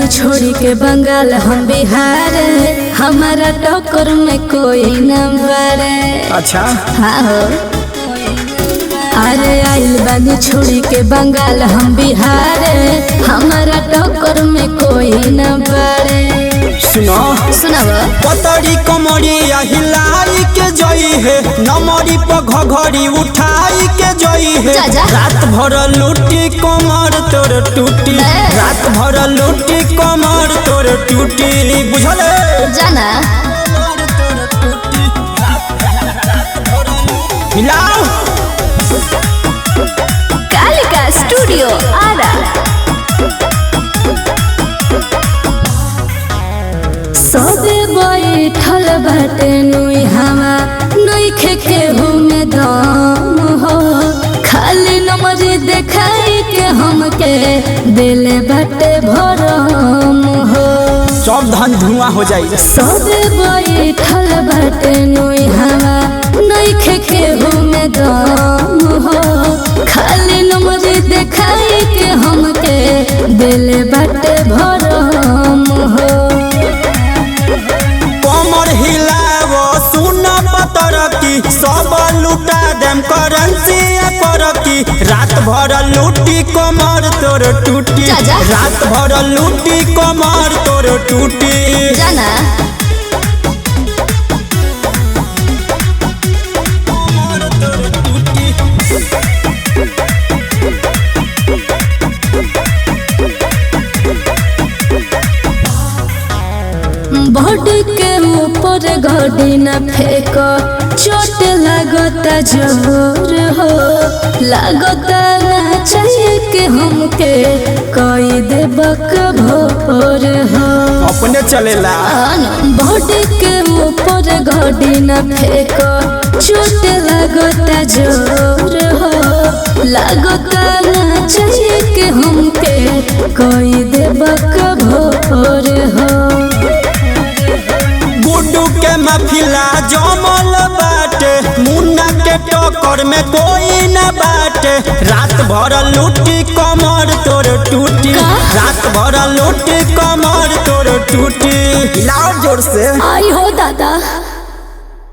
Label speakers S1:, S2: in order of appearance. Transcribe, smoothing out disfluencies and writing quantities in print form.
S1: बानी छोड़ी के बंगाल हम बिहार, हमारा टक्कर में कोई न बारे।
S2: अच्छा।
S1: हाँ हो। अरे आइल बानी छोड़ी के बंगाल हम बिहार, हमारा टक्कर में कोई न बारे।
S2: सुनो।
S1: सुनाओ।
S2: पतरी कमरिया हिलाई के जई है, नमरी पर घघरी उठाई के जई है।
S1: जा जा।
S2: रात भर लूटी कमर तोर टूटी,
S1: ए।
S2: रात भर लूटी कमर तोर टूटी, बुझल है?
S1: जाना।
S2: मिलाओ।
S1: कालिका स्टूडियो आरा। सबे बैठल बाटे नुई हवा नइखे केहू में दम हो, खाली नंबर देखाई के हमके दिल बाटे भरम हो।
S2: सब धन धुआं हो जाई।
S1: सबे बैठल बाटे नुई हवा नइखे केहू में दम हो, खाली नंबर देखाई के हमके दिल बाटे भरम हो।
S2: कमर हिलावो सुन पतर की, सब लुटा देम करेंसी पर की। रात भर लूटी कमर तोर टूटी,
S1: जा जा।
S2: रात भर लूटी कमर तोर टूटी।
S1: जाना।
S2: कमर तोर टूटी।
S1: बॉडी के ऊपर घड़ी न फेंक, चोट लागता जोर हो, लागता ना चाहिए के हमके कोई देबक भोर हो।
S2: अपने चलेला।
S1: बॉडी के ऊपर घड़ी न फेंक, चोट लागता जोर हो, लागता ना चाहिए के हमके कोई देबक भोर हो।
S2: गुड्डू के मफिला जमल बाटे, मुन्ना के टक्कर में कोई न बाटे। रात भर लूटी कमर तोर टूटी,
S1: का?
S2: रात भर लूटी कमर तोर टूटी। लाओ जोर से।
S1: आई हो दादा।